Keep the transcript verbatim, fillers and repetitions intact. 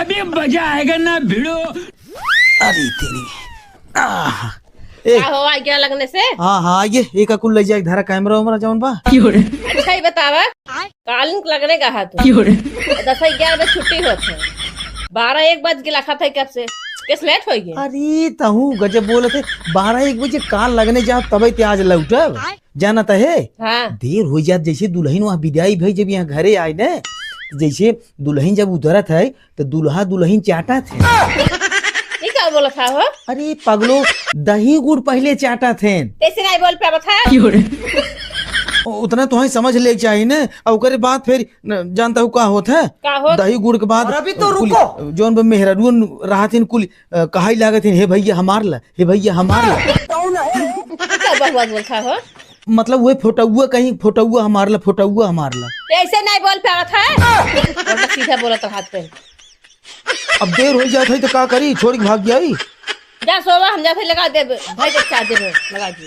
अभी मजा आएगा ना भिड़ो। अरे तेरी। आह। ए। का हो, आ गया लगने से? हाँ, हाँ, ये, एक अकुल ले जाए, धरा कैमरा वैमरा जौन बा। अच्छा, ही बतावा, कालिन लगने का हाथ? दस ग्यारह बजे छुट्टी होत है, बारह एक बज के लखत है कब से, किस लेट हो गए? अरे, तहू गजब बोलत है, बारह एक बजे काल लगने जाओ, तबे ते आज लौटब। जाना त है? हाँ। देर हो जात, जैसे दुल्हन वहाँ विदाई भई, जब यहाँ घरे आए न, जैसे दुल्हन जब उतरत है, तो दुल्हा दुल्हन चाटत है। ये का बोलत हा हो? अरे पगलो, दही गुड़ पहले चाटत है। ऐसे नहीं बोल पावत है। ओ, उतना तो ही समझ ले चाहिए न, और ओकरे बाद फिर न, जानता हूँ का होत है? का होत? दही गुड़ के बाद और अभी तो कुल, रुको। जौन बा मेहरारू रहत हैं कुल, अ, कहाई लागत हैं, "हे भैया हमार ला, हे भैया हमार ला।" का बकवास बोलत हा हो? मतलब वही फोटौआ कहीं, "फोटौआ हमार ला, फोटौआ हमार ला।" ते ऐसे नहीं बोल पावत है। और तो सीधा बोलत रहत है। अब देर हो जात है तो का करी, छोड़ के भाग जाई। जा सोवा, हम जाते लगा दे, भाई के चार्जर में लगा दी।